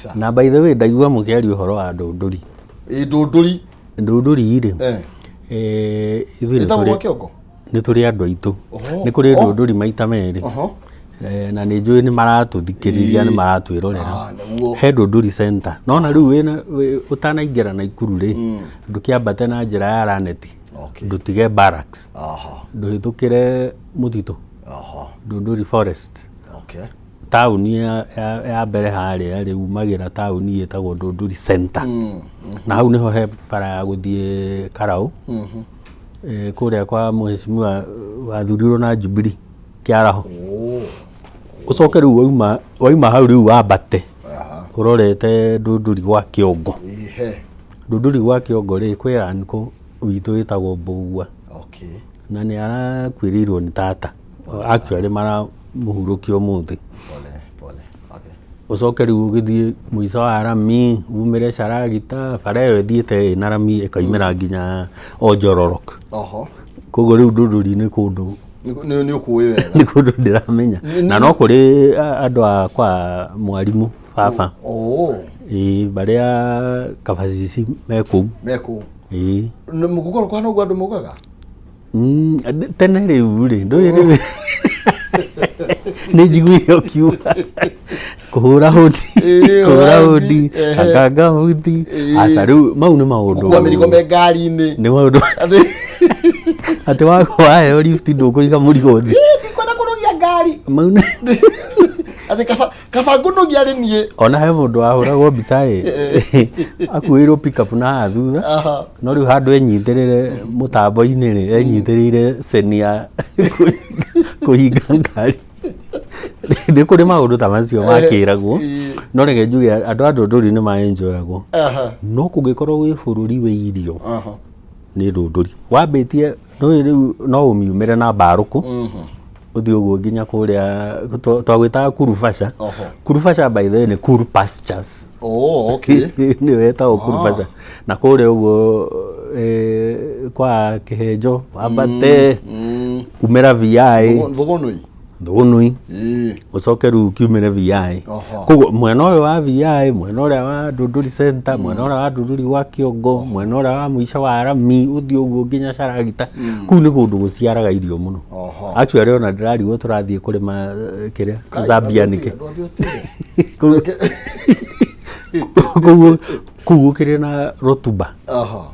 Kabisa. Na by the way, ndaigua mũkĩaria ũhoro wa ndũndũri. Ĩ, Ndũndũri. Ndũndũri rĩ, ithuĩ nĩ Ĩtagwo tũrĩ gwa Kĩongo. Nĩ tũrĩ andũ aitũ. Oho. Nĩ kũrĩ ndũndũri maita merĩ. Eh, na nĩ njũĩ nĩ maratũthikĩrĩria, nĩ maratwĩrorera. Ah, nĩguo. He Ndũndũri Center nona rĩu ũtanaingĩra Naikuru rĩ, ndũkĩambate na njĩra ya Raneti, ndũtige barracks, ndũhĩtũkĩre mũtitũ, Ndũndũri Forest, taũni ya mbere harĩa rĩ, umagĩra taũni ĩtagwo Ndũndũri Center, na hau nĩho he bara ya gũthiĩ Karaũ, kũrĩa kwa mheshimiwa wathurirwo na Jubilee Kĩaraho. Ũcoke rĩu wauma hau rĩu wambate ũrorete Ndũndũri gwa Kĩongo. Ndũndũri gwa Kĩongo rĩ, kwĩ uncle witũ wĩtagwo Mbũgua, na nĩ arakuĩrĩirwo nĩ tata, actually maramũhurũkia ũmũthĩ. Pole pole. Ũcoke rĩu ũgĩthiĩ mũico wa rami, umĩre Caragita, bara ĩyo ĩthiĩte ĩna rami ĩkaumĩra nginya Onjororok. Koguo rĩu Ndũndũri nĩ kũndũ Nĩ ũkũĩ wega. Nĩ kũndũ ndĩramenya, na no kũrĩ andũ a kwa mwarimũ baba. Ĩĩ, barĩa kabacici me kũu. Me kũu. Ĩĩ. Gũkorwo kũhana ũguo andũ maugaga. Tene rĩu rĩ, ndũĩ rĩu nĩ njiguire ũkiuga kũhũra hũndi, kũhũra hũndi, akanga huti. Aca, rĩu mau nĩ maũndũ. Gũkua mĩrigo me ngari-inĩ. Nĩ maũndũ atĩ waheo lift ndũkũiga mũrigo thĩ. Ndikwenda kũnogia ngari. Mau nĩ Atĩ kaba ngũnogia rĩ niĩ. Ona he mũndũ wahũragwo mbica ĩ, akuĩirwo pickup na haha thutha, no rĩu handũ enyitĩrĩre mũtambo-inĩ rĩ, enyitĩrĩire ceni ya kũhinga ngari. Nĩ kũrĩ maũndũ ta macio makĩragwo, no reke njuge andũ a Ndũndũri nĩ maenjoyagwo, no kũngĩkorwo gwĩ bũrũri wĩ irio, nĩ Ndũndũri. Wambĩtie nũĩ rĩu no ũmiumĩre na mbarũkũ, ũthiĩ ũguo nginya kũrĩa twagwĩtaga Kurubasha. Kurubasha, by the way, nĩ cool pastures. Oh, okay. Nĩyo ĩtagwo Kurubasha, na kũrĩa ũguo kwa Kĩhenjo, wambate umĩra VI. Thũgũnũi. Thũgũnũi, ũcoke rĩu kiumĩre VI. Koguo mwena ũyũ wa VI, mwena ũrĩa wa Ndũndũri Center, mwena ũrĩa wa Ndũndũri gwa Kĩongo, mwena ũrĩa wa mũico wa rami, ũthiĩ ũguo nginya Caragita, kũu nĩ kũndũ gũciaraga irio mũno. Actually ona ndĩrarigwo tũrathiĩ kũrĩma kĩrĩa Zambia nĩkĩ. Ndwambe ũtige. Kũu gũkĩrĩ na rotuba.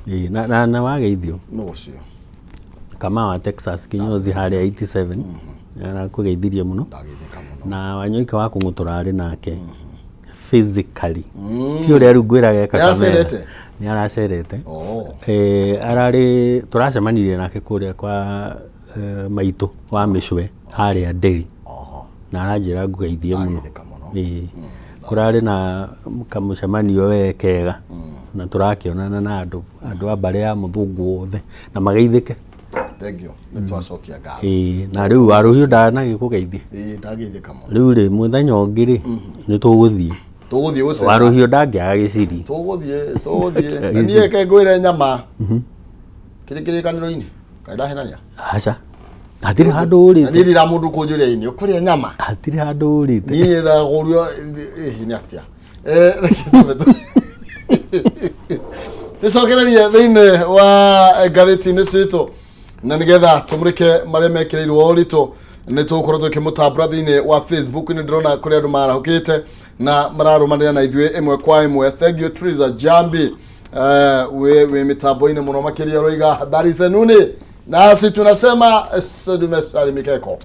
Ĩĩ, na wageithio. No ũcio. Kama wa Texas kinyozi harĩa 87 arakũgeithirie mũno. Ndageithĩka mũno. Na Wanyoike wa kũng'ũ tũrarĩ nake physically, ti ũrĩa rĩu ngwĩraga eka kamera. Nĩaracerete? Nĩ aracerete. Eh, ararĩ tũracemanirie nake kũrĩa kwa maitũ wa mĩcwe harĩa Nderi, na aranjĩra ngũgeithie mũno. Ndageithĩka mũno. Ĩĩ. Kũrarĩ na kamũcemanio we kega, na tũrakĩonana na andũ a mbarĩ ya mũthũngũ othe na mageithĩke. Thank you. Nĩ twacokia ngatho. Ĩĩ, na rĩu Warũhiũ ndanagĩkũgeithia. Ĩĩ, ndageithĩka mũno. Rĩu rĩ, mũthenya ũngĩ rĩ, nĩ tũgũthiĩ. Tũgũthiĩ gũcera. Warũhiũ ndangĩaga gĩciri. Tũgũthiĩ. Na niĩ reke ngwĩre nyama. Kĩrĩ kĩrĩkanĩro-inĩ. Kaĩ ndahenania? Aca, hatirĩ handũ Na niĩ ũrĩte. ndira mũndũ kũnjũria ini ũkũrĩa nyama. Hatirĩ handũ ũrĩte. Niĩ ndagũrio ĩĩ nĩ atĩa? Reke twambe tũcokererie thĩinĩ wa ngathĩti-inĩ citũ, na nĩgetha tũmũrĩke marĩa mekĩrĩirwo ũritũ, nĩ tũgũkorwo tũkĩmũtambũra thĩinĩ wa Facebook. Nĩ ndĩrona kũrĩ andũ marahũkĩte na mararũmanĩra na ithuĩ ĩmwe kwa ĩmwe. Thank you, Triza Jambi. Wĩ mĩtambo-inĩ mũno makĩria, ũroiga habari zenuni, nasi tunasema tumesalimikeko.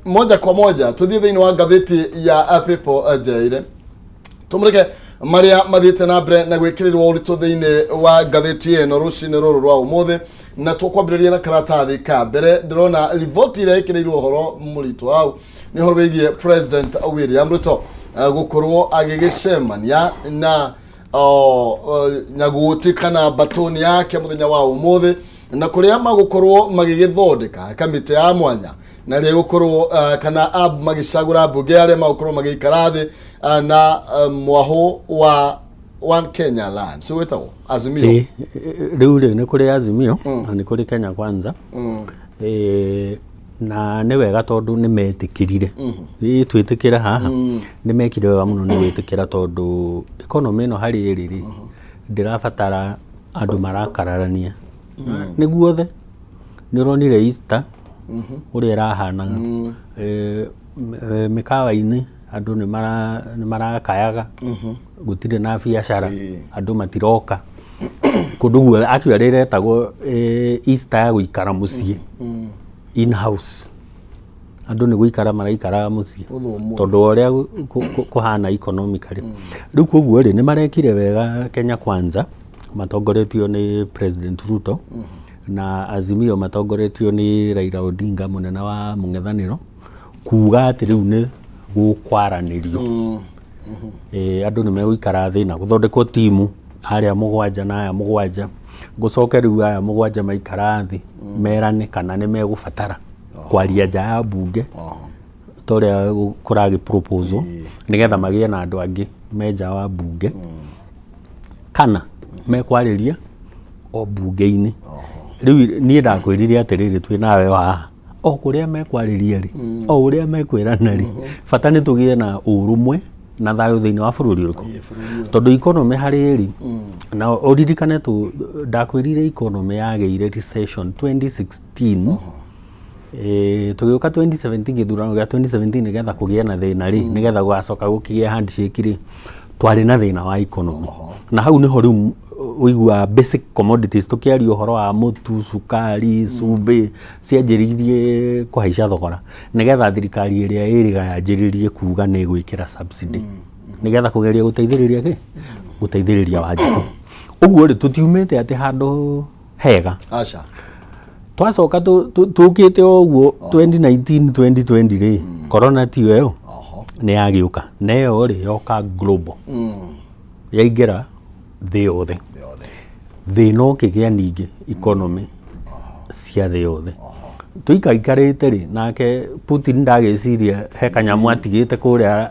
Moja kwa moja tuthiĩ thĩinĩ wa ngathĩti ya People Daily, tũmũrĩke marĩa mathiĩte na mbere na gwĩkĩrĩrwo ũritũ thĩinĩ wa ngathĩti ĩno rũcinĩ rũrũ rwa ũmũthĩ, na tũkwambĩrĩria na karatathi ka mbere. Ndĩrona riboti ĩrĩa ĩkĩrĩirwo ũhoro mũritũ hau nĩ ũhoro wĩgiĩ President William Ruto gũkorwo agĩgĩcemania na Nyaguti kana batoni yake mũthenya wa ũmũthĩ, na kũrĩa magũkorwo magĩgĩthondeka kamĩtĩ ya mwanya na rĩa gũkorwo kana magĩcagũra mbunge arĩa magũkorwo magĩikara thĩ na mwahũ wa One Kenya Alliance, si wĩtagwo Azimio? Ĩĩ, rĩu rĩ, nĩ kũrĩ Azimio na nĩ kũrĩ Kenya Kwanza. Na nĩ wega tondũ nĩ metĩkĩrire. Ĩ twĩtĩkĩre haha. Nĩ mekire wega mũno nĩ gwĩtĩkĩra tondũ economy ĩno harĩ ĩrĩ rĩ, ndĩrabatara andũ marakararania. Nĩ guothe. Nĩ ũronire Easter ũrĩa ĩrahanaga. Mĩkawa-inĩ andũ nĩ mara nĩ marakayaga. Gũtirĩ na biacara, andũ matiroka. Kũndũ guothe actually ĩretagwo Easter ya gũikara mũciĩ. In house. Andũ nĩ gũikara maraikaraga mũciĩ. Gũthũmũra. Tondũ wa ũrĩa kũhana economically. Rĩu koguo rĩ, nĩ marekire wega Kenya Kwanza matongoretio nĩ President Ruto na Azimio matongoretio nĩ Raila Odinga mũnene wa mũng'ethanĩro kuga atĩ rĩu nĩ gũkwaranĩrio. Andũ nĩ megũikara thĩ na gũthondekwo timu arĩa mũgwanja na aya mũgwanja, gũcoke rĩu aya mũgwanja maikara thĩ merane kana nĩ megũbatara kwaria nja ya mbunge ta ũrĩa kũragĩ proposal nĩgetha magĩe na andũ angĩ me nja wa mbunge kana mekwarĩria o mbunge-inĩ. Rĩu niĩ ndakwĩrire atĩrĩrĩ twĩ nawe o haha, o kũrĩa mekwarĩria rĩ, o ũrĩa mekwĩrana rĩ, bata nĩ tũgĩe na ũrũmwe na thayũ thĩinĩ wa bũrũri ũrĩkũ? Tondũ economy harĩ ĩrĩ, na ũririkane tũ ndakwĩrire economy yagĩire recession 2016. Tũgĩũka 2017, gĩthurano gĩa 2017, nĩgetha kũgĩe na thĩna rĩ, nĩgetha gũgacoka gũkĩgĩa handshake rĩ, twarĩ na thĩna wa economy. Na hau nĩho rĩu ũiguaga basic commodities, tũkĩaria ũhoro wa mũtu, cukari, cumbĩ, cianjĩrĩirie kũhaica thogora nĩgetha thirikari ĩrĩa ĩrĩga yanjĩrĩrie kuga nĩ ĩgwĩkĩra subsidy nĩgetha kũgeria gũteithĩrĩria kĩ? Gũteithĩrĩria Wanjikũ. Ũguo rĩ, tũtiumĩte atĩ handũ hega. Aca. Twacoka tũkĩte o ũguo 2019 2020 rĩ, corona tiyo ĩyo nĩ yagĩũka, na ĩyo rĩ yoka global, yaingĩra thĩ yothe. Yothe. Thĩna ũkĩgĩa ningĩ economy cia thĩ yothe. Tũikaikarĩte rĩ, nake Putin ndagĩciria he kanyamũ atigĩte kũrĩa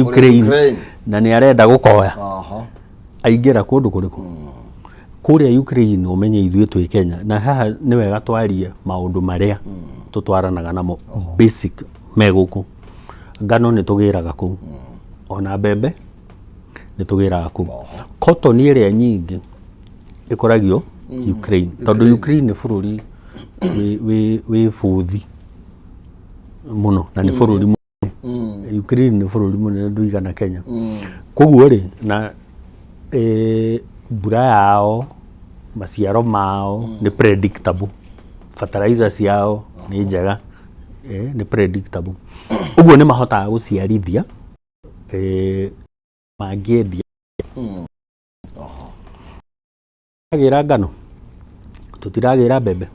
Ukraine Ukraine. Na nĩ arenda gũkoya. Aingĩra kũndũ kũrĩkũ? Kũrĩa Ukraine. Ũmenye ithuĩ twĩ Kenya na haha nĩ wega twarie maũndũ marĩa tũtwaranaga namo basic me gũkũ. Ngano nĩ tũgĩraga kũu, ona mbembe nĩ tũgĩraga kũu. Cotton ĩrĩa nyingĩ ĩkũragio Ukraine, tondũ Ukraine nĩ bũrũri wĩ bũthi mũno na nĩ bũrũri mũnene. Ukraine nĩ bũrũri mũnene ndũigana Kenya. Koguo rĩ, na mbura yao, maciaro mao nĩ predictable, fertilizer ciao nĩ njega, nĩ predictable. Ũguo nĩ mahotaga gũciarithia mangĩendia. Tũtiragĩra ngano, tũtiragĩra mbembe,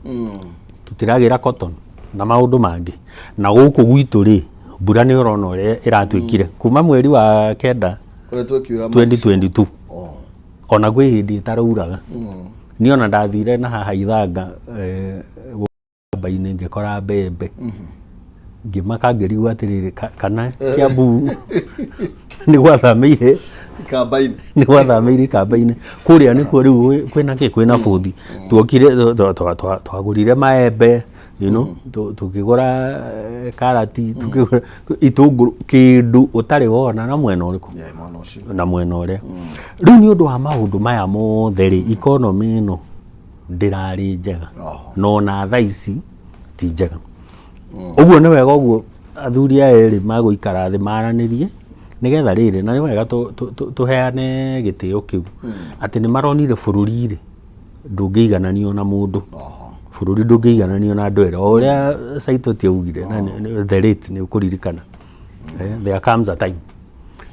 tũtiragĩra cotton na maũndũ mangĩ. Na gũkũ gwitũ rĩ, mbura nĩ ũrona ũrĩa ĩratuĩkire kuma mweri wa kenda Koretwo ĩkiura. 2022. Ona kwĩ hĩndĩ ĩtarauraga. Niĩ ona ndathire na haha Ithanga mbainĩ ngĩkora mbembe, ngĩmaka, ngĩrigwo atĩrĩrĩ, kana Kiambu nĩ gwathamĩire Ikamba-inĩ. Nĩ gwathamĩire ikamba-inĩ kũrĩa nĩkuo rĩu kwĩna kĩ, kwĩna bũthi. Tuokire twagũrire maembe, tũkĩgũra karati, tũkĩgũra itũngũrũ, kĩndũ ũtarĩ wona na mwena ũrĩkũ. Yeah, mwena ũcio. Na mwena ũrĩa rĩu nĩ ũndũ wa maũndũ maya mothe rĩ, economy ĩno ndĩrarĩ njega. Na ona thaa ici ti njega. Ũguo nĩ wega ũguo athuri aya erĩ magũikara thĩ maranĩrie nĩgetha rĩrĩ, na nĩ wega tũheane gĩtĩo kĩu atĩ nĩ maronire bũrũri rĩ ndũngĩigananio na mũndũ. Bũrũri ndũngĩigananio na andũ erĩ, o ũrĩa Saitoti augire na the late nĩ ũkũririkana. There comes a time.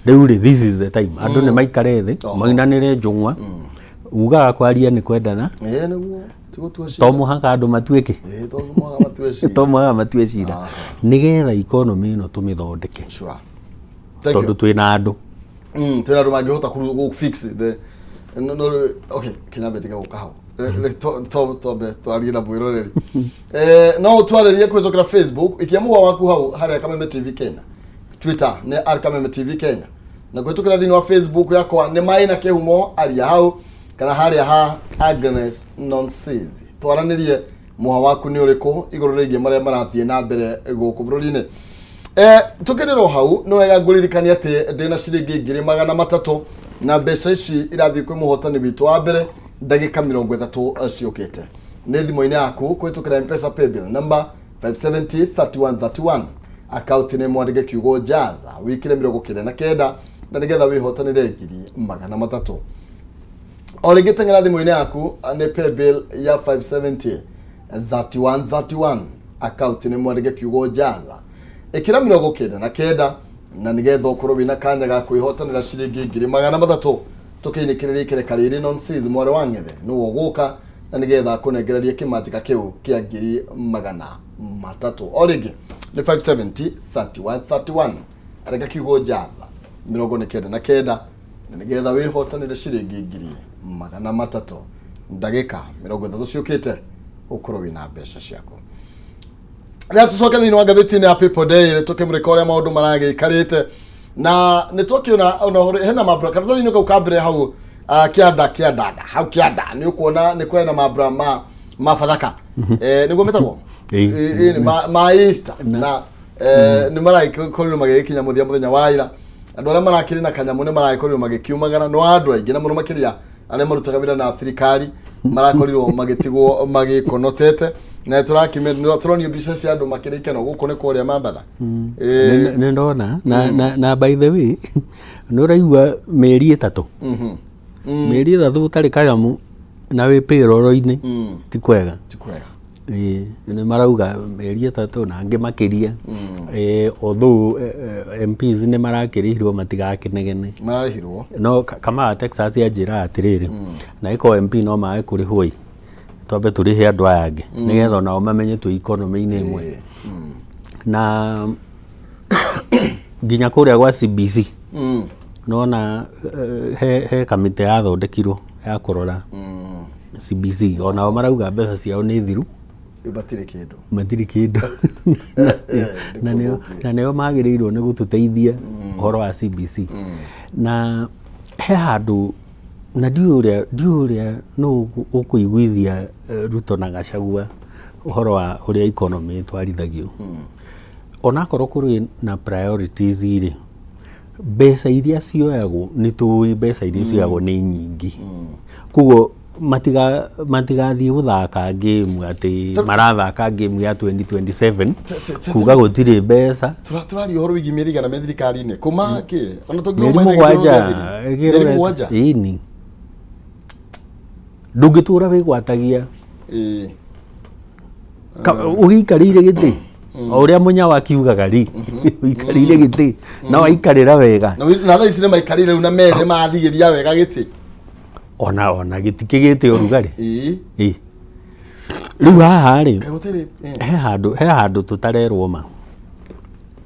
Rĩu rĩ, this is the time andũ nĩ maikare thĩ mainanĩre njũng'wa. Ugaga kwaria nĩ kwendana. Ĩĩ, nĩguo ti gũtua cira. To mũhaka andũ matuĩke. Ĩĩ, to mũhaka matue cira. To mũhaka matue cira nĩgetha economy ĩno tũmĩthondeke. Sure. Thank Tondũ you. twĩna andũ. Twĩna andũ mangĩhota kũ fix the no, no, okay, Kenya ndiga gũka hau. Twambe twarie na mwĩroreri. No ũtwarĩrie kũhĩtũkĩra Facebook, ikia mũhwa waku hau harĩa Kameme TV Kenya. Twitter nĩ at Kameme TV Kenya. Na kũhĩtũkĩra thĩinĩ wa Facebook yakwa nĩ maĩ na kĩhumo aria hau kana harĩa ha Agnes Nonsizi. Twaranĩrie. Mũha waku nĩ ũrĩkũ igũrũ rĩgiĩ marĩa marathiĩ na mbere gũkũ bũrũri-inĩ? Tũkĩrĩrwo hau nĩ wega ngũririkania atĩ ndĩna ciringi 300,000 na mbeca ici irathiĩ kwĩ mũhotani witũ wa mbere ndagĩka 30 ciũkĩte. Nĩ thimũ-inĩ yaku kũhĩtũkĩra M-Pesa paybill number 570 3131, akaunti nĩ mwandĩke kiugo jaza, wĩkĩre 99 na nĩgetha wĩhotanĩre 300,000. O rĩngĩ teng'era thimũ-inĩ yaku, nĩ paybill ya 570 3131, akaunti nĩ mwandĩke kiugo jaza, ĩkĩra 99 na nĩgetha ũkorwo wĩna kanya ga kwĩhotanĩra ciringi 300,000. Tũkĩinĩkĩrĩria ikereka rĩrĩ, nonsense mwarĩ wa ng'ethe nĩwe ũgũka na nĩgetha akũnengererie kĩmanjĩka kĩu kĩa 300,000. O rĩngĩ nĩ 570 3131, areka kiugo jaza 99 na nĩgetha wĩhotanĩre ciringi 300,000. Ndagĩka 30 ciũkĩte ũkorwo wĩna mbeca ciaku. Rĩrĩa tũcoke thĩinĩ wa ngathĩti-inĩ ya People Daily tũkĩmũrĩka ũrĩa maũndũ maragĩikarĩte na nĩ twakĩona ona hena mambura karatathi-inĩ kau ka mbere hau, kĩanda kĩandanda hau kĩanda nĩ ũkuona nĩ kũrĩ na mambura ma Bathaka, nĩguo metagwo. Ĩĩ, nĩ ma Easter na nĩ maragĩkorirwo magĩgĩkinya mũthia mũthenya wa ira. Andũ arĩa marakĩrĩ na kanyamũ nĩ maragĩkorirwo magĩkiumagara, no andũ aingĩ na mũno makĩria arĩa marutaga wĩra na thirikari marakorirwo magĩtigwo magĩkonotete na tũronio mbica cia andũ makĩrĩ ikeno gũkũ nĩ kũrĩa Mambatha. Nĩ ndona na by the way nĩ ũraigua mĩeri 3, mĩeri 3 ũtarĩ kanyamũ na wĩ payroll-inĩ ti kwega. Ti kwega. Ĩĩ, nĩ marauga mĩeri 3 na angĩ makĩria. Although MPs nĩ marakĩrĩhirwo matigakĩnegene. Mararĩhirwo. No Kamau Texas anjĩra atĩrĩrĩ, na ĩkorwo MP no mage kũrĩhwo ĩ, twambe tũrĩhe andũ aya angĩ nĩgetha onao mamenye twĩ economy-inĩ ĩmwe. Na nginya kũrĩa gwa CBC nona he kamĩtĩ yathondekirwo ya kũrora CBC, onao marauga mbeca ciao nĩ thiru. Matirĩ kĩndũ. Matirĩ kĩndũ na nĩo magĩrĩirwo nĩ gũtũteithia ũhoro wa CBC. Na he handũ na ndiũĩ ũrĩa nũ ũkũiguithia Ruto na Gachagua ũhoro wa ũrĩa economy ĩtwarithagio. Onakorwo kũrĩ na priorities rĩ, mbeca iria cioyagwo nĩ tũĩ mbeca iria cioyagwo nĩ nyingĩ, koguo matigathiĩ gũthaka game atĩ marathaka game ya 2027 kuga gũtirĩ mbeca. Tũraria ũhoro wĩgiĩ mĩeri 100 me thirikari-inĩ kuma kĩ ona mĩeri 7. Mĩeri 7. Ĩni ndũngĩtũra wĩgwatagia ũgĩikarĩire gĩtĩ o ũrĩa mũnyawa akiugaga rĩ, ũikarĩire gĩtĩ na waikarĩra wega. Na thaa ici nĩ maikarĩire rĩu na merĩ nĩ mathigĩria wega gĩtĩ. Ona gĩtikĩgĩte ũrugarĩ. Ĩĩ. Rĩu haha rĩ Kaĩ gũtirĩ he handũ tũtarerwo ma.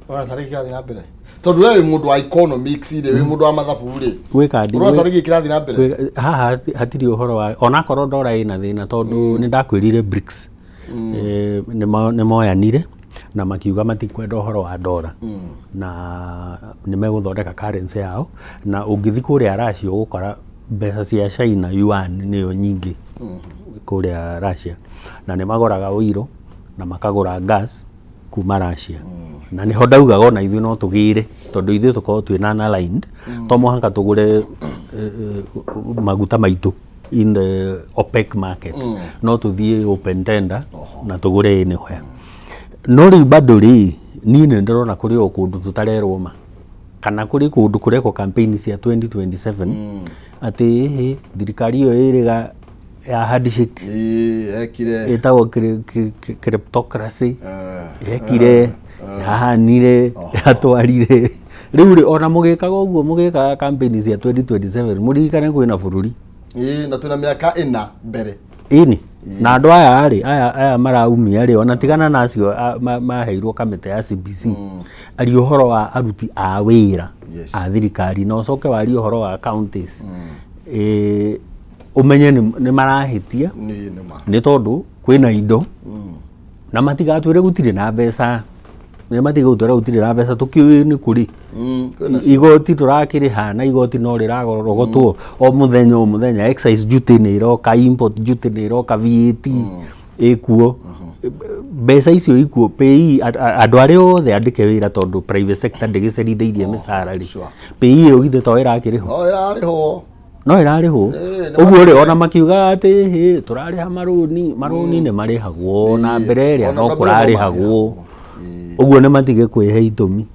Ũrona tarĩki kĩrathiĩ na mbere, tondũ we wĩ mũndũ wa economics rĩ, wĩ mũndũ wa mathabu rĩ, Gwĩka ũrona tarĩki kĩrathiĩ na mbere? Haha hatirĩ ũhoro wa onakorwo ndora ĩna thĩna tondũ nĩ ndakwĩrire BRICS nĩ moyanire na makiuga matikwenda ũhoro wa ndora na nĩ megũthondeka currency yao. Na ũngĩthiĩ kũrĩa Russia ũgũkora mbeca cia China, yuan, nĩyo nyingĩ kũrĩa Russia, na nĩ magoraga ũiro na makagũra gas kuma Russia. Na nĩho ndaugaga ona ithuĩ no tũgĩre tondũ ithuĩ tũkorwo twĩ na aligned, to mũhaka tũgũre maguta maitũ in the OPEC market, no tũthiĩ open tender na tũgũre anywhere. No rĩu bado rĩ, niĩ nĩ ndĩrona kũrĩ o kũndũ tũtarerwo ma kana kũrĩ kũndũ kũrekwo campaign cia 2027 atĩ ĩhĩ thirikari ĩyo ĩrĩga ya handshake. Ĩĩ, ekire. Ĩtagwo kleptocracy. Yekire, yahanire, yatwarire. Rĩu rĩ, ona mũgĩkaga ũguo, mũgĩkaga campaign cia 2027, mũririkane kwĩna bũrũri. Ĩĩ, na twĩna mĩaka 4 mbere. Ĩni na andũ aya rĩ, aya maraumia rĩ, ona tigana na acio maheirwo kamĩtĩ ya CBC, aria ũhoro wa aruti a wĩra a thirikari na ũcoke warie ũhoro wa counties, ũmenye nĩ marahĩtia. Nĩ ma. Nĩ tondũ kwĩna indo na matigatwĩre gũtirĩ na mbeca, nĩ matige gũtwĩra gũtirĩ na mbeca tũkĩũĩ nĩ kũrĩ. Kwĩna cio. Igoti tũrakĩrĩha na igoti no rĩrarogotwo o mũthenya o mũthenya, excise duty nĩ ĩroka, import duty nĩ ĩroka, VAT. Ĩkuo mbeca icio ikuo PAYE, andũ arĩa othe andĩke wĩra, tondũ private sector ndĩgĩcerithĩirie mĩcara rĩ, PAYE ĩyo githĩ to ĩrakĩrĩhwo? No ĩrarĩhwo. No ĩrarĩhwo. Nĩ Ũguo rĩ, ona makiuga atĩ hĩ tũrarĩha marũni, marũni nĩ marĩhagwo na mbere ĩrĩa Ona no na mbere no kũrarĩhagwo. marĩhagwo. Ũguo nĩ matige kwĩhe itũmi.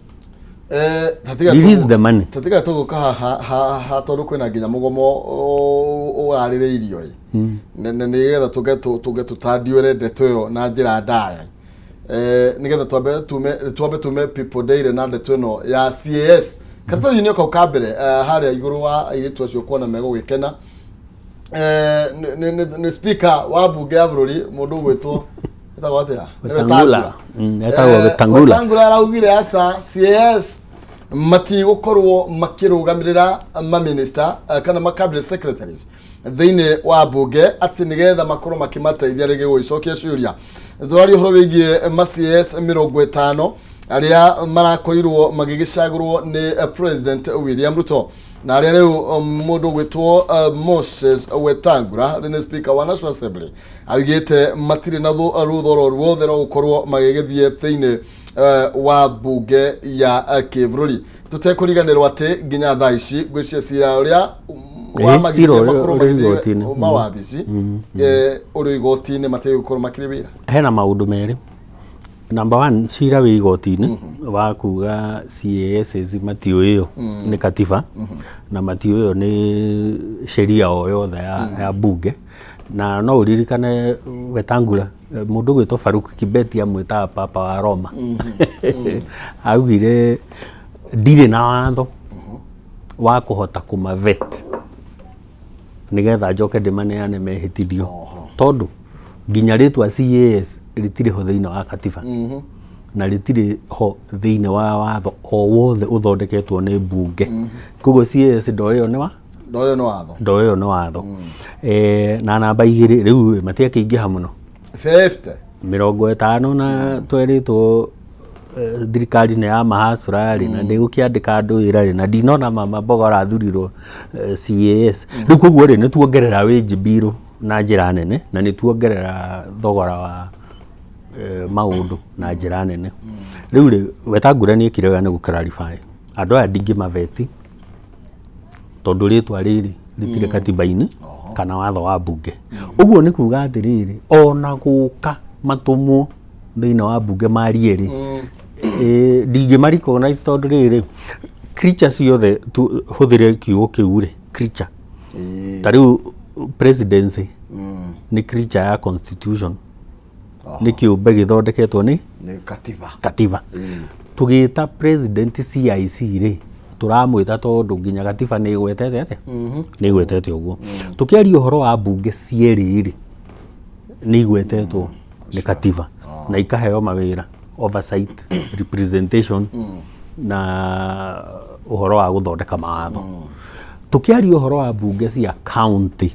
Tatiga Release the money. Tatiga tũgũka haha tondũ kwĩna nginya mũgomo ũrarĩrĩirio ĩ nĩgetha tũke tũtandiũre ndeto ĩyo na njĩra ndaya, nĩgetha twambe tume People Daily na ndeto ĩno ya CAS karatathi-inĩ kau ka mbere, harĩa igũrũ wa airĩtu acio kuona megũgĩkena. Nĩ speaker wa mbunge ya bũrũri, mũndũ ũgwĩtwo etagwo atĩa? Nĩ Wetangula. Etagwo Wetangula. Wetangula araugire aca, CAS matigũkorwo makĩrũgamĩrĩra maminista kana ma cabinet secretaries thĩinĩ wa mbunge, atĩ nĩgetha makorwo makĩmateithia rĩngĩ gũgĩcokia ciũria. Tũraria ũhoro wĩgiĩ ma CAS 50 arĩa marakorirwo magĩgĩcagũrwo nĩ President William Ruto, na arĩa rĩu mũndũ ũgwĩtwo Moses Wetangula nĩ speaker wa National Assembly augĩte matirĩ na rũtha oro ruothe rwa gũkorwo magĩgĩthiĩ thĩinĩ wa mbunge ya kĩbũrũri. Tũtekũriganĩrwo atĩ nginya thaa ici ngwĩciria cira ũrĩa Cira wamagirie ũrĩa makorwo ũrĩ magĩthiĩ igoti-inĩ. mawabici ũrĩ igoti-inĩ, matigũkorwo makĩrĩ wĩra. Hena maũndũ merĩ. Number one, cira wĩ igoti-inĩ wa kuga CASs matiũĩo nĩ katiba na matiũĩo nĩ sheria o yothe ya bunge. Na no ũririkane Wetangula, mũndũ ũgwĩtwo Faruk Kibeti amwĩtaga Papa wa Roma, augire ndirĩ na watho wa kũhota kũmavet nĩgetha njoke ndĩmaneane mehĩtithio, tondũ nginya rĩtwa CAS rĩtirĩ ho thĩinĩ wa katiba na rĩtirĩ ho thĩinĩ wa watho o wothe ũthondeketwo nĩ mbunge. Koguo CAS ndoĩyo nĩ wa Ndoyo nĩ watho. Ndoĩyo nĩ watho. Na namba igĩrĩ, rĩu matiakĩingĩha mũno. 50. 50, na twerĩtwo thirikari nĩ ya mahacũra rĩ, na ndĩgũkĩandĩka andũ wĩra rĩ, na ndinona mama mboga ũrathurirwo CAS rĩu. Koguo rĩ, nĩ tuongerera wage bill na njĩra nene, na nĩ tuongerera thogora wa maũndũ na njĩra nene. Rĩu rĩ, Wetangula nĩ ekire wega nĩ gũ clarify andũ aya ndingĩmaveti tondũ rĩtwa rĩrĩ rĩtirĩ katiba-inĩ kana watho wa mbunge. Ũguo nĩ kuga atĩrĩrĩ, ona gũka matũmwo thĩinĩ wa mbunge marie rĩ, ndingĩma recognize tondũ rĩrĩ, creature ciothe hũthĩre kiugo kĩu rĩ, creature, ta rĩu presidency nĩ creature ya constitution, nĩ kĩũmbe gĩthondeketwo nĩ Nĩ katiba. Katiba. Tũgĩta president CIC rĩ, tũramwĩta tondũ nginya gatiba nĩ ĩgwetete atĩa? Nĩ ĩgwetete ũguo. Tũkĩaria ũhoro wa mbunge cierĩ rĩ, nĩ igwetetwo nĩ katiba na ikaheo mawĩra, oversight, representation na ũhoro wa gũthondeka mawatho. Tũkĩaria ũhoro wa mbunge cia county,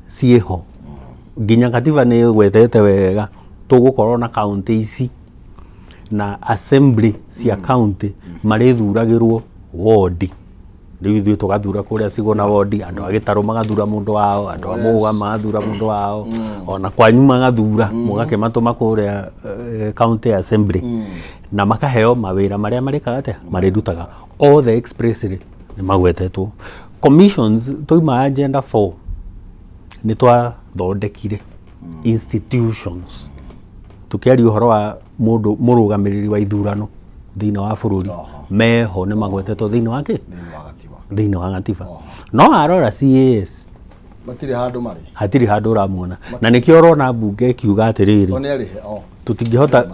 ciĩho, nginya katiba nĩ ĩgwetete wega tũgũkorwo na county ici na assembly cia county marĩthuragĩrwo wodi. Rĩu ithuĩ tũgathura kũrĩa Cigũna wodi, andũ a Gĩtarũ magathura mũndũ wao, andũ a Mũga magathura mũndũ wao, ona kwanyu magathura, mũgakĩmatũma kũrĩa county assembly na makaheo mawĩra marĩa marĩkaga atĩa, marĩrutaga. Othe expressly nĩ magwetetwo. Commissions, twauma agenda 4 nĩ twathondekire institutions. Tukiaria ũhoro wa mũndũ mũrũgamĩrĩri wa ithurano thĩinĩ wa bũrũri, meho nĩ magwetetwo thĩinĩ wa kĩ? Thĩinĩ wa gatiba. Thĩinĩ wa gatiba. No arora CAS, matirĩ handũ marĩ. Hatirĩ handũ ũramuona, na nĩkĩo ũrona mbunge ĩkiuga atĩrĩrĩ, O nĩ arĩhe o tũtingĩhota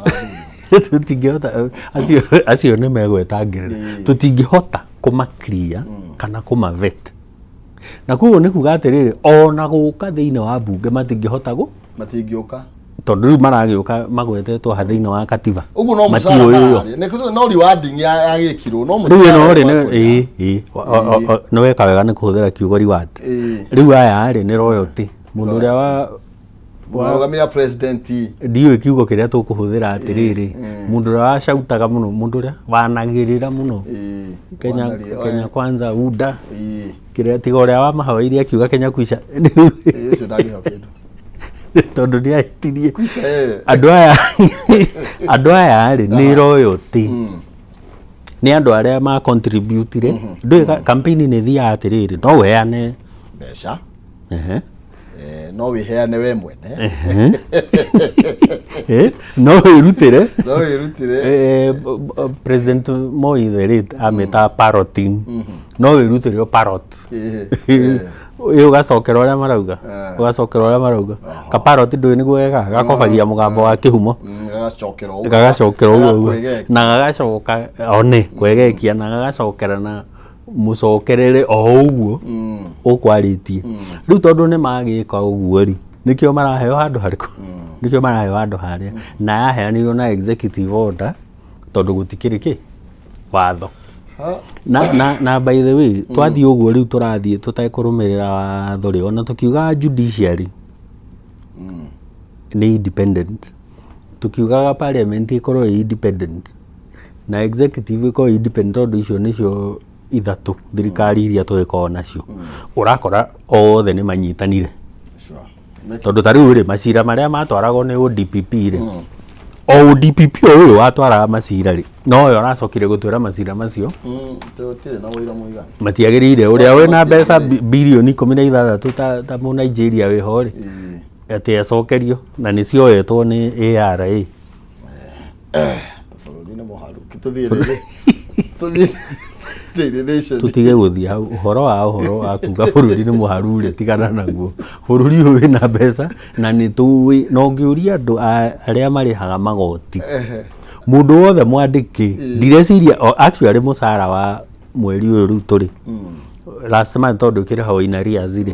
acio nĩ megwetangĩrĩra, tũtingĩhota kũma-clear kana kũmavet. Na koguo nĩ kuga atĩrĩrĩ, ona gũka thĩinĩ wa mbunge matingĩhota gũ Matingĩũka. Tondũ rĩu maragĩũka magwetetwo ha thĩinĩ wa katiba? Ũguo no mũcara Matiũĩo. mararĩa. No rewarding yagĩkirwo no Rĩu mũcara ĩno rĩ wakũrĩa. Ĩĩ, nĩ weka wega nĩ kũhũthĩra kiugo reward. Rĩu aya rĩ, nĩ royalty, mũndũ ũrĩa wa Mũrũgamĩrĩra president. Ndiũĩ kiugo kĩrĩa tũkũhũthĩra atĩrĩrĩ, mũndũ ũrĩa wacautaga mũno, mũndũ ũrĩa wanagĩrĩra mũno Kenya, Kenya Kwanza, UDA, kĩrĩa tiga ũrĩa wamahoeirie akiuga Kenya kwisha. Ũcio ndangĩheo kĩndũ. Tondũ nĩ ahĩtirie. Kwisha eh. Andũ aya rĩ, nĩ royalty, nĩ andũ arĩa ma contributire. Ndũĩ campaign nĩ thiaga atĩrĩrĩ, no ũheane mbeca. No wĩheane we mwene. No wĩrutĩre. No wĩrutĩre. President Moi the late amĩtaga parroting. No wĩrutĩre o parrot. Ĩ ũgacokera ũrĩa marauga, ũgacokera ũrĩa marauga. Kaparrot ndũĩ nĩguo gekaga, gakobagia mũgambo wa kĩhumo. Gagacokera ũguo. Gagacokera ũguo ũguo. Gagakwĩgekia. Na gagacoka one kwegekia na gagacokera na mũcokerere o ũguo ũkwarĩtie. Rĩu tondũ nĩ magĩka ũguo rĩ, nĩkĩo maraheo handũ harĩkũ? Nĩkĩo maraheo handũ harĩa na yaheanirwo na executive order, tondũ gũtikĩrĩ kĩ watho. Ha. Na by the way, twathiĩ ũguo rĩu tũrathiĩ tũtekũrũmĩrĩra watho rĩ, ona tũkiugaga judiciary nĩ independent, tukiugaga parliament ĩkorwo ĩ independent na executive ĩkorwo ĩ independent, tondũ icio nĩcio ithatũ thirikari iria tũgĩkoragwo nacio, ũrakora othe nĩ manyitanire. Tondũ ta rĩu rĩ, macira marĩa matwaragwo nĩ ODPP rĩ, o ODPP o ũyũ watwaraga macira rĩ, nowe ũracokire gũtwĩra macira macio Tũtirĩ na ũira mũiganu. Matiagĩrĩire. Ũrĩa wĩna mbeca birioni 16 ta mũ Nigeria wĩho rĩ, atĩ acokerio na nĩ cioetwo nĩ ARA. Bũrũri nĩ mũharu. Tũthiĩ rĩrĩ, tũthiĩ Daily Nation. Tũtige gũthiĩ hau ũhoro wa kuga bũrũri nĩ mũharu rĩ, tigana naguo. Bũrũri ũyũ wĩna mbeca na nĩ tũĩ, na ũngĩũria andũ arĩa marĩhaga magoti, mũndũ wothe mwandĩki, ndireciria actually mũcara wa mweri ũyũ rĩu tũrĩ, last month, tondũ ũkĩrĩhagwo in arrears rĩ,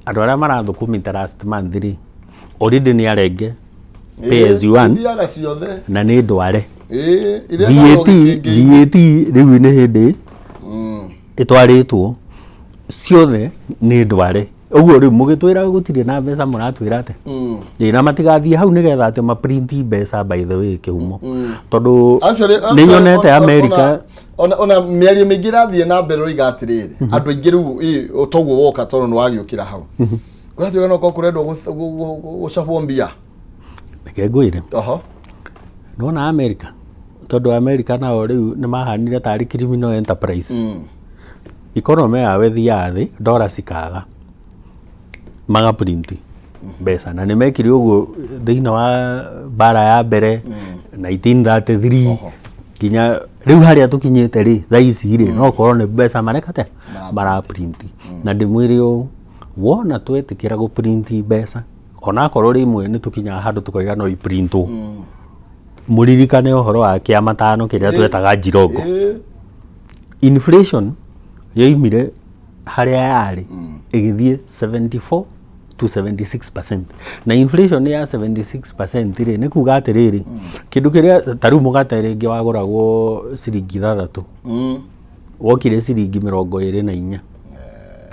andũ arĩa marathũkũmĩte last month rĩ, already nĩ arenge pay as you earn. Cithiaga ciothe. Na nĩ ndware. Iria VAT. VAT rĩu nĩ hĩndĩ ĩtwarĩtwo ciothe, nĩ ndware. Ũguo rĩu mũgĩtwĩra gũtirĩ na mbeca, mũratwĩra atĩ ĩ na matigathiĩ hau nĩgetha atĩ maprinti mbeca. By the way, kĩhumo, tondũ nĩ nyonete America. Ona mĩario mĩingĩ ĩrathiĩ na mbere ũiga atĩrĩrĩ, andũ aingĩ rĩu toguo woka, tondũ nĩ wagĩũkĩra hau kũratuĩka no korwo kũrendwo gũcabwo mbia. Reke ngwĩre. Oho. Nona America, tondũ America nao rĩu nĩ mahanire tarĩ criminal enterprise. Economy yao ĩthiaga thĩ, dola cikaga, magaprinti mbeca, na nĩ mekire ũguo thĩinĩ wa mbara ya mbere 1933 nginya rĩu harĩa tũkinyĩte rĩ, thaa ici rĩ, no korwo nĩ mbeca marekate maraprinti. Na ndĩmwĩre ũũ, wona twetĩkĩra gũprinti mbeca, onakorwo rĩmwe nĩ tũkinyaga handũ tũkoiga no iprintwo, mũririkane ũhoro wa kĩama tano kĩrĩa twetaga njirongo. Inflation yoimire harĩa yarĩ ĩgĩthiĩ 74 to 76%, na inflation ya 76% rĩ, nĩ kuga atĩrĩrĩ, kĩndũ kĩrĩa ta rĩu mũgate rĩngĩ wagũragwo ciringi 6, wokire ciringi 24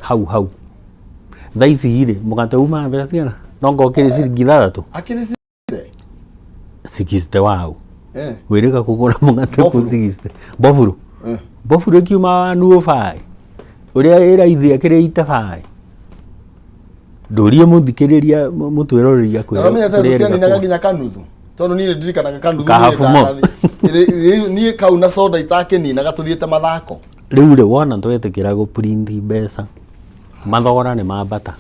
hau hau. Thaa ici rĩ, mũgate umaga mbeca cigana? No ngokĩrĩ ciringi 6. Akĩrĩ cire. 60 wau wĩrĩga kũgũra mũgate kũ Mboburu. 60 mboburu. Mboburu ĩkiuma 105, ũrĩa ĩraithi akĩrĩ 85. Ndũrie mũthikĩrĩria, mũtwĩroreria. Na ũmenye atĩ kũrĩa tũtianinaga ĩrĩga. Nginya kanuthu, tondũ niĩ ndirikanaga kanuthu. Ka niĩ half mo. Niĩ kau na soda itakĩninaga tũthiĩte mathako. Rĩu rĩ, wona twetĩkĩra gũprint mbeca, mathogora nĩ mambata.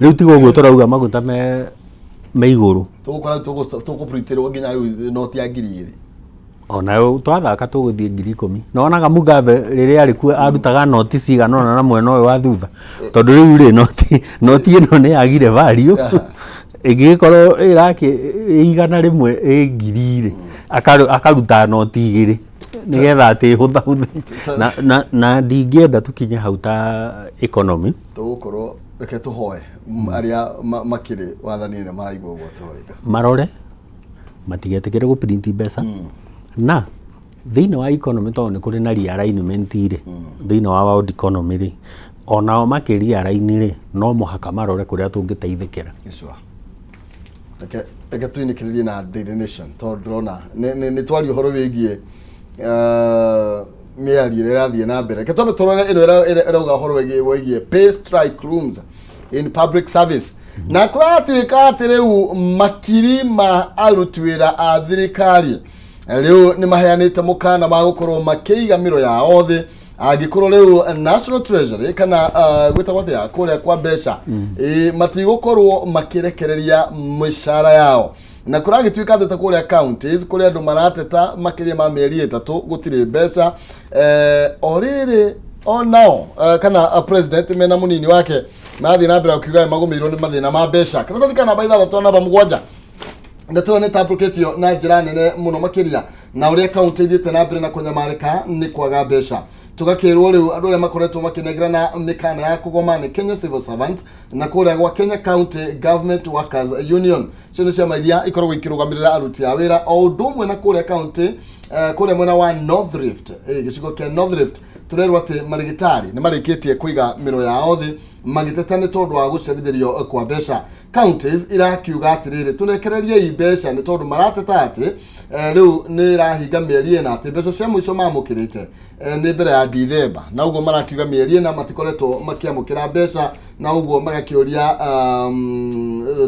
Rĩu tiga ũguo tũrauga maguta me igũrũ. Tũgũkora tũkũprintĩrwo nginya rĩu noti ya 2000. Ona twathaka tũgũthiĩ 10,000. Nonaga Mugabe rĩrĩa arĩ kuo arutaga noti cigana ũna na mwena ũyũ wa thutha, tondũ rĩu rĩ, noti ĩno nĩ yagire value. Ĩngĩgĩkorwo ĩrakĩ ĩ 100 ĩ 1000 rĩ, akaruta noti igĩrĩ nĩgetha atĩ ĩhũthahũthe. Na ndingĩenda tũkinye hau ta economy. Tũgũkorwo, reke tũhoe arĩa makĩrĩ wathani-inĩ maraigua ũguo tũroiga. Marore matigetĩkĩre gũprint mbeca. Na thĩinĩ wa economy, tondũ nĩ kũrĩ na realignment rĩ, thĩinĩ wa world economy rĩ, onao makĩ realign rĩ, no mũhaka marore kũrĩa tũngĩteithĩkĩra. Sure. Reke tũinĩkĩrĩrie na Daily Nation, tondũ ndĩrona nĩ twaria ũhoro wĩgiĩ mĩario ĩrĩa ĩrathiĩ na mbere. Reke twambe tũrore ĩno ĩrauga ũhoro wĩgiĩ pay strike rooms. in public service. Na kũratuĩka atĩ rĩu makiri ma aruti wĩra a thirikari rĩu nĩ maheanĩte mũkana wa gũkorwo makĩiga mĩro yao thĩ angĩkorwo rĩu National Treasury kana gwĩtagwo atĩa kũrĩa kwa mbeca matigũkorwo makĩrekereria mĩcara yao. Na kũragĩtuĩka atĩ ta kũrĩa counties kũrĩa andũ marateta makĩria ma mĩeri 3 gũtirĩ mbeca. O rĩrĩ onao kana president mena mũnini wake marathiĩ na mbere kuuga magũmĩirwo nĩ mathĩna ma mbeca. Karatathi ka namba 6 namba 7, ndeto ĩyo nĩ ĩtambũrũkĩtio na njĩra nene mũno makĩria na ũrĩa kaunti ithiĩte na mbere na kũnyamarĩka nĩ kwaga mbeca. Tũgakĩrwo rĩu andũ arĩa makoretwo makĩnengerana mĩkana ya kũgoma nĩ Kenya Civil Servants na kũrĩa gwa Kenya County Government Workers Union. Icio nĩ ciama iria ikoragwo ikĩrũgamĩrĩra aruti a wĩra, o ũndũ ũmwe na kũrĩa county kũrĩa mwena wa North Rift, gĩcigo kĩa North Rift, tũrerwo atĩ marĩgĩtarĩ nĩ marĩkĩtie kũiga mĩro yao thĩ magĩteta nĩ tondũ wa gũcerithĩrio kwa mbeca. Counties irakiuga atĩrĩrĩ, tũrekereriei mbeca, nĩ tondũ marateta atĩ rĩu nĩ ĩrahinga mĩeri 4 atĩ mbeca cia mũico mamũkĩrĩte nĩ mbere ya Dithemba, na ũguo marakiuga mĩeri 4 matikoretwo makĩamũkĩra mbeca, na ũguo magakĩũria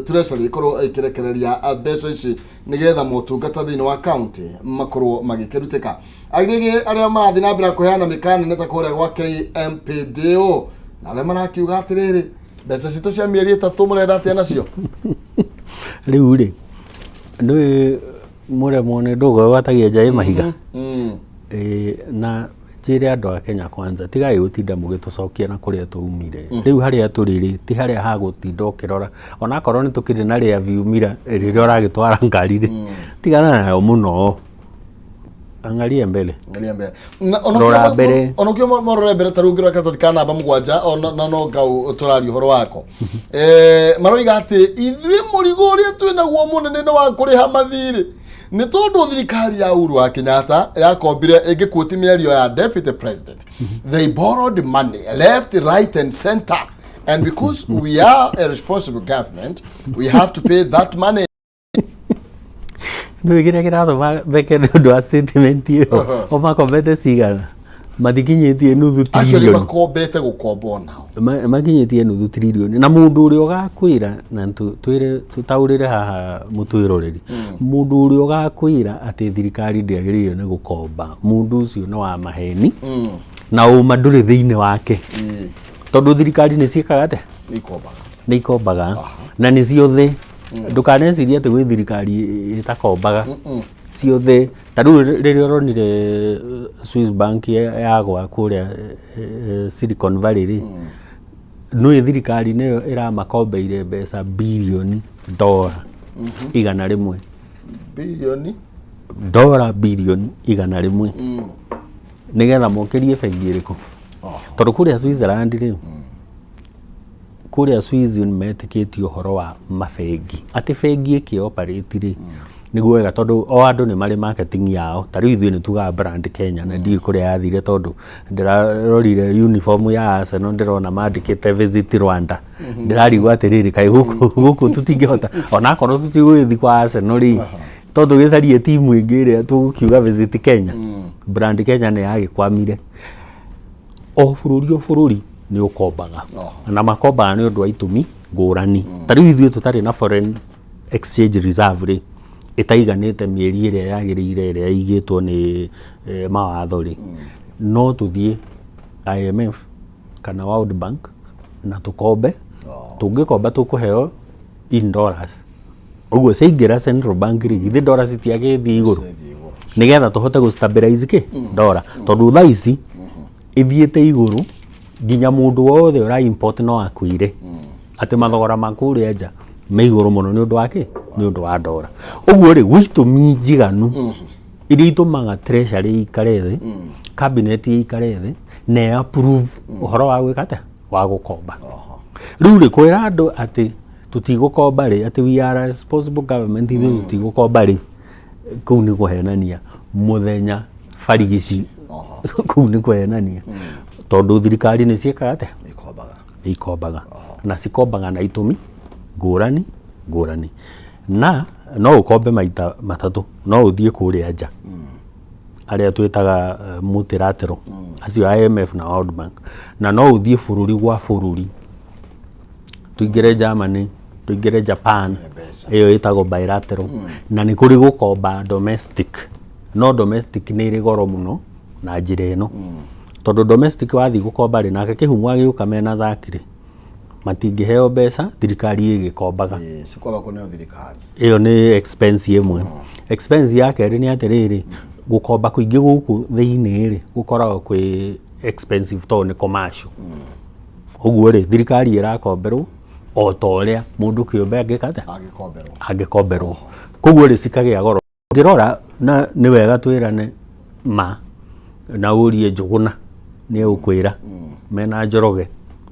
Treasury ĩkorwo ĩkĩrekereria mbeca ici nĩgetha motungata thĩinĩ wa county makorwo magĩkĩrutĩka. Angĩ arĩa marathiĩ na mbere kũheana mĩkana nĩ ta kũrĩa gwa KMPDO, na arĩa marakiuga atĩrĩrĩ, mbeca citũ cia mĩeri 3 mũrenda atĩa nacio? Rĩu rĩ, nĩ mũremwo nĩ ndũgũ ĩgwatagia nja ĩ mahiga. Na njĩre andũ a Kenya kwanza, tigai gũtinda mũgĩtũcokia na kũrĩa twaumire. Rĩu harĩa tũrĩ rĩ, ti harĩa ha gũtinda ũkĩrora, onakorwo nĩ tũkĩrĩ na rear view mirror rĩrĩa ũragĩtwara ngari rĩ, tigana nayo mũno, angalia mbele. Angalia mbere. Rora mbere. Onokio marore mbere, ta rĩu ngĩrora karatathi ka namba 7, ona na no ngau tũraria ũhoro wako, maroiga atĩ ithuĩ mũrigo ũrĩa twĩ naguo mũnene nĩ wa kũrĩha mathirĩ, nĩ tondũ thirikari ya Uhuru wa Kenyatta yakombire, ĩngĩkuoti mĩario ya deputy president, they borrowed money left, right and center, and because we are a responsible government, we have to pay that money. Nĩ kĩrĩa kĩratũma theke nĩ ũndũ wa statement ĩyo, o makombete cigana? Mathikinyĩtie nuthu Actually trillion. Makombete gũkomba onao. Makinyĩtie nuthu trillion, na mũndũ ũrĩa ũgakwĩra na twĩre tũtaũrĩre haha mũtwĩroreri, mũndũ ũrĩa ũgakwĩra atĩ thirikari ndĩagĩrĩire nĩ gũkomba, mũndũ ũcio nĩ wa maheni na ũma ndũrĩ thĩinĩ wake, tondũ thirikari nĩ ciĩkaga atĩa? Ikombaga. Nĩ ikombaga, na nĩ ciothe. Ndũkanecirie atĩ gwĩ thirikari ĩtakombaga. Ciothe, ta rĩu rĩrĩa ũronire Swiss Bank yagwa kũrĩa Silicon Valley rĩ, nũĩ thirikari nĩyo ĩramakombeire mbeca birioni dora 100. Bilioni. Dora birioni 100, nĩgetha mokĩrie bengi ĩrĩkũ? Tondũ kũrĩa Switzerland rĩ, kũrĩa Swiss nĩ metĩkĩtie ũhoro wa mabengi, atĩ bengi ĩkĩ operate rĩ, nĩguo wega, tondũ o andũ nĩ marĩ marketing yao. Ta rĩu ithuĩ nĩ tugaga brand Kenya, na ndiũĩ kũrĩa yathire, tondũ ndĩrarorire uniform ya Arsenal, ndĩrona mandĩkĩte "Visit Rwanda". Ndĩrarigwo atĩrĩrĩ, kaĩ gũkũ tũtingĩhota, onakorwo tũtigũgĩthiĩ kwa Arsenal rĩ, to tũgĩcarie timu ĩngĩ ĩrĩa tũgũkiuga "Visit Kenya"? Brand Kenya nĩ yagĩkwamire. O bũrũri o bũrũri nĩ ũkombaga, na makombaga nĩ ũndũ wa itũmi ngũrani. Ta rĩu ithuĩ tũtarĩ na foreign exchange reserve rĩ, ĩtaiganĩte mĩeri ĩrĩa yagĩrĩire ĩrĩa ĩigĩtwo nĩ mawatho rĩ, no tũthiĩ IMF kana World Bank na tũkombe. Tũngĩkomba, tũkũheo in dollars. Ũguo ciaingĩra central bank rĩ, githĩ dollars citiagĩthiĩ igũrũ? Ciathiĩ igũrũ. Nĩgetha tũhote gũ stabilize kĩ dora, tondũ thaa ici ĩthiĩte igũrũ nginya mũndũ wothe ũra import no akuire atĩ mathogora ma kũrĩa nja me igũrũ mũno. Nĩ ũndũ wa kĩ? Nĩ ũndũ wa dora. Ũguo rĩ, gwĩ itũmi njiganu iria itũmaga Treasury ĩikare thĩ, cabinet ĩikare thĩ na ĩ approve ũhoro wa gwĩka atĩa, wa gũkomba. Rĩu rĩ, kwĩra andũ atĩ tũtigũkomba rĩ, atĩ we are a responsible government, ithuĩ tũtigũkomba rĩ, kũu nĩ kũhenania mũthenya barigici. Kũu nĩ kũhenania, tondũ thirikari nĩ ciĩkaga atĩa? Ikombaga. Ikombaga, na cikombaga na itũmi ngũrani ngũrani. Na no ũkombe maita matatũ. No ũthiĩ kũrĩa nja, arĩa twĩtaga multilateral, acio IMF na World Bank, na no ũthiĩ bũrũri gwa bũrũri. Tũingĩre Germany, tũingĩre Japan. Mbeca. Ĩyo ĩtagwo bilateral. Na nĩ kũrĩ gũkomba domestic, no domestic nĩ ĩrĩ goro mũno na njĩra ĩno, tondũ domestic wathiĩ gũkomba rĩ, nake Kĩhumo agĩũka mena thaki rĩ, matingĩheo mbeca thirikari ĩgĩkombaga. Ĩĩ, cikwamba kũneo thirikari. Ĩyo nĩ expense ĩmwe. Expense ya kerĩ nĩ atĩrĩrĩ, gũkomba kũingĩ gũkũ thĩinĩ rĩ, gũkoragwo kwĩ expensive tondũ nĩ commercial. Ũguo rĩ, thirikari ĩrakomberwo o ta ũrĩa mũndũ kĩũmbe angĩka atĩa? Angĩkomberwo. Angĩkomberwo. Koguo rĩ, cikagĩa goro. Ũngĩrora na nĩ wega twĩrane ma na ũrie Njũgũna, nĩ egũkwĩra mena Njoroge,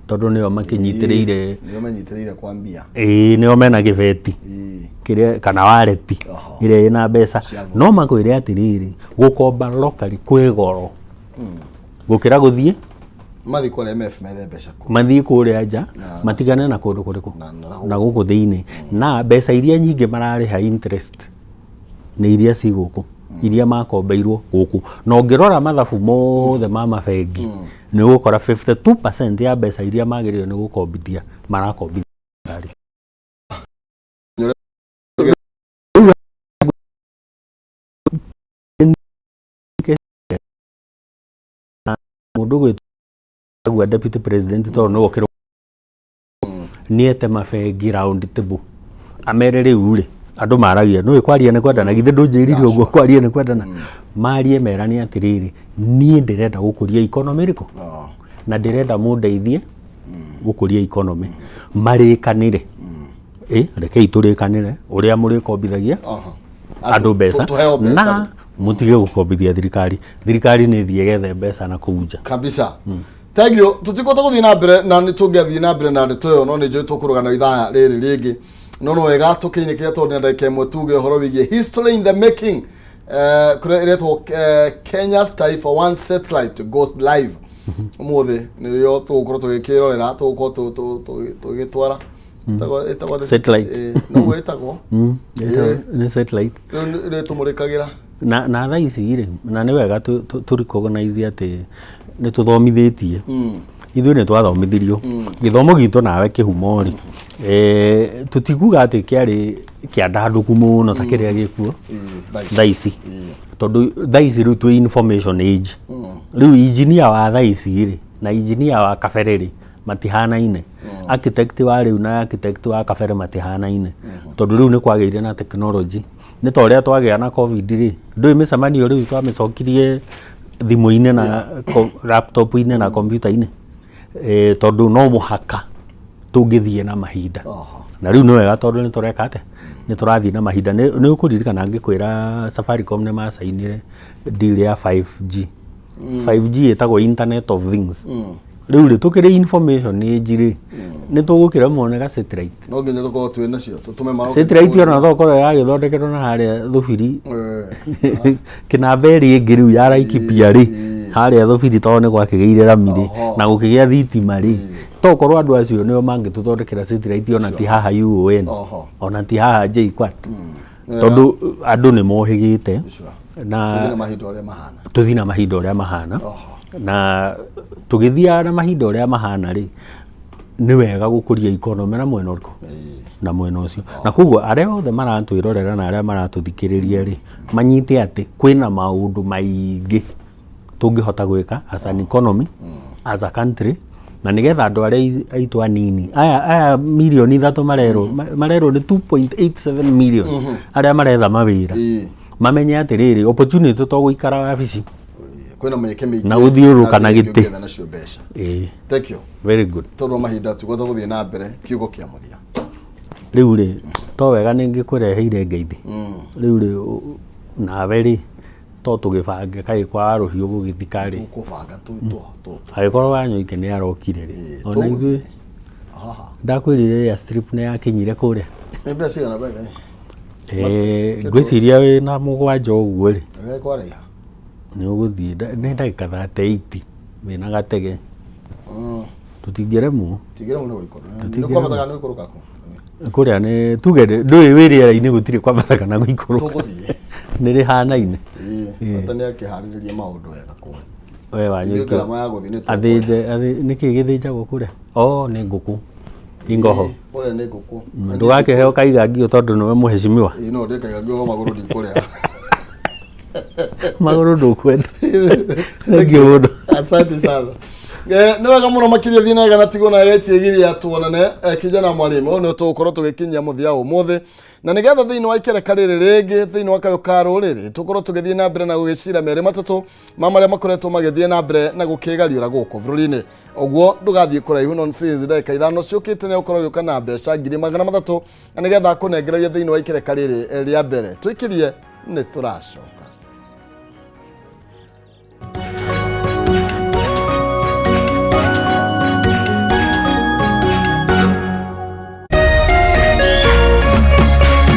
tondũ nĩo makĩnyitĩrĩire. Nĩo menyitĩrĩire kwa mbia. Ĩĩ, nĩo mena gĩbeti kĩrĩa kana wareti ĩrĩa ĩna mbeca. No makwĩre atĩrĩrĩ, gũkomba locally kwĩ goro gũkĩra gũthiĩ Mathiĩ kũrĩa IMF methe mbeca kũ. Mathiĩ kũrĩa nja, matigane na kũndũ kũrĩkũ? Na gũkũ thĩinĩ. Na mbeca iria nyingĩ mararĩha interest nĩ iria ci gũkũ, iria makombeirwo gũkũ. Na ũngĩrora mathabu mothe ma mabengi, nĩ ũgũkora 52% ya mbeca iria magĩrĩirwo nĩ gũkombithia marakombithia thirikari. Mũndũ gwĩtagwo deputy president, tondũ nĩwe ũkĩrũ nĩete mabengi round table, amere rĩu rĩ, andũ maragia nĩũĩ kwaria nĩ kwendana. Githĩ ndũnjĩrire ũguo? Kwaria nĩ kwendana. Marie merane atĩrĩrĩ, niĩ ndĩrenda gũkũria economy ĩrĩkũ, na ndĩrenda mũndeithie gũkũria economy. Marĩkanĩre, ĩ rekei tũrĩkanĩre ũrĩa mũrĩkombithagia andũ mbeca, Tũheo mbeca. Na mũtige gũkombithia thirikari. Thirikari nĩ ĩthiĩ ĩgethe mbeca na kũu nja. Kabisa, thank you. Tũtikũhota gũthiĩ na mbere na nĩ tũngĩathiĩ na mbere na ndeto ĩyo, no nĩ njũĩ tũkũrũgana ithaa rĩrĩ rĩngĩ, no no wega tũkĩinĩkĩre, tondũ nĩ ndagĩka ĩmwe tuge ũhoro wĩgiĩ history in the making, kũrĩa ĩretwo Kenya's Taifa One satellite goes live ũmũthĩ. Nĩrĩo tũgũkorwo tũgĩkĩrorera, tũgũkorwo tũgĩtwara. Ĩtagwo Satellite. Noguo ĩtagwo. Nĩ satellite. Rĩu nĩ tũmũrĩkagĩra. Na thaa ici rĩ, na nĩ wega tũ recognize atĩ nĩ tũthomithĩtie. Ithuĩ nĩ twathomithirio gĩthomo gitũ nawe kĩhumo rĩ, tũtikuga atĩ kĩarĩ kĩandandũku mũno ta kĩrĩa gĩkuo thaa ici. Thaa ici, tondũ thaa ici rĩu twĩ information age. Rĩu engineer wa thaa ici rĩ na engineer wa kabere rĩ matihanaine, architect wa rĩu na architect wa kabere matihanaine, tondũ rĩu nĩ kwagĩire na technology. Nĩ ta ũrĩa twagĩa na COVID rĩ, ndũĩ mĩcemanio rĩu twamĩcokirie thimũ-inĩ na laptop-inĩ na kompiuta-inĩ, tondũ no mũhaka tũngĩthiĩ na mahinda. Na rĩu nĩ wega tondũ nĩ tũreka atĩa? Nĩ tũrathiĩ na mahinda. Nĩ ũkũririkana ngĩkwĩra Safaricom nĩ macainire deal ya 5G. 5G ĩtagwo Internet of Things. Rĩu rĩ, tũkĩrĩ information age rĩ, nĩ tũgũkĩremwo nĩ ga satellite? No nginya tũkorwo twĩ nacio tũtũme marocket. Satellite ona no korwo ĩragĩthondekerwo na harĩa Thubiri, kĩnamba ĩrĩa ĩngĩ rĩu ya Laikipia rĩ, harĩa Thubiri, tondũ nĩ gwakĩgĩire rami rĩ na gũkĩgĩa thitima rĩ, tokorwo andũ acio nĩo mangĩtũthondekera satellite, ona ti haha UON, ona ti haha JKUAT, tondũ andũ nĩ mohĩgĩte. Na Tũthiĩ na mahinda ũrĩa mahana. Tũthiĩ na mahinda ũrĩa mahana. Na tũgĩthiaga na mahinda ũrĩa mahana rĩ, nĩ wega gũkũria economy na mwena ũrĩkũ? Na mwena ũcio. Na koguo arĩa othe maratwĩrorera na arĩa maratũthikĩrĩria rĩ, manyite atĩ kwĩna maũndũ maingĩ tũngĩhota gwĩka as an economy, as a country, na nĩgetha andũ arĩa aitũ anini aya mirioni 3 marerwo, marerwo nĩ 2.87 million arĩa maretha mawĩra, mamenye atĩrĩrĩ, opportunity to gũikara wabici. Kwĩna mĩeke mĩingĩ Na gũthiũrũrũka na njĩra ingĩ gĩtĩ. ũngĩetha nacio mbeca. Thank you. Very good. Tondũ wa mahinda tũgũhota gũthiĩ na mbere, kiugo kĩa mũthia. Rĩu rĩ, to wega nĩ ngĩkũreheire ngeithi. Rĩu rĩ, nawe rĩ, to tũgĩbange kaĩ kwa rũhiũ gũgĩthika rĩ. Tũkũbanga tu tu tu. Angĩkorwo Wanyoike nĩ arokire rĩ, ona ithuĩ ndakwĩrire airstrip nĩ yakinyire kũrĩa. Nĩ mbeca cigana by the way? Ngwĩciria wĩ na mũgwanja ũguo rĩ, Nĩ kwaraiha. Nĩ ũgũthiĩ nĩ ndagĩka 38 wĩna gatege. Tũtingĩremwo. Tigĩra mũno gũikũrũka. Nĩ Tũtingĩremwo. kwambata kana nĩ gũikũrũka kũ? Kũrĩa nĩ tuge ndũĩ wĩ rĩera-inĩ, gũtirĩ kwambata kana gũikũrũka. Tũgũthiĩ. Nĩ rĩhanaine. Ĩĩ, bata nĩ akĩharĩrĩria maũndũ wega kũrĩa. We Ithuĩ Wanyoike ngarama ya gũthiĩ nĩ tũkũrĩa. Athĩnje nĩkĩ gĩthĩnjagwo kũrĩa? Oh, nĩ ngũkũ. Ingoho. Ũrĩa nĩ ngũkũ. Ndũgakĩheo kaigangio tondũ nĩwe mũheshimiwa. Ĩĩ no ndĩe kaigangio no magũrũ ndikũrĩa. Magũrũ ndũkwenda. Thengiũ mũno. Asante sana. Nĩ wega mũno makĩria thiĩ na wega na tigwo na getie tuonane kijana mwalimu nĩ tũgũkorwo tũgĩkinyia mũthia ũmũthĩ na nĩgetha thĩinĩ wa ikereka rĩrĩ rĩngĩ thĩinĩ wa kayũ ka rũrĩrĩ tũkorwo tũgĩthiĩ na mbere na gũgĩcira merĩ matatũ ma marĩa makoretwo magĩthiĩ na mbere na gũkĩgariũra gũkũ bũrũri-inĩ. Ũguo ndũgathiĩ kũraihu nonsense ndagĩka 5 ciũkĩte nĩ ũkorwo ũgĩũka na mbeca 300,000 na nĩgetha akũnengererie thĩinĩ wa ikereka rĩrĩ rĩa mbere. Tũikĩrie nĩ tũracoka.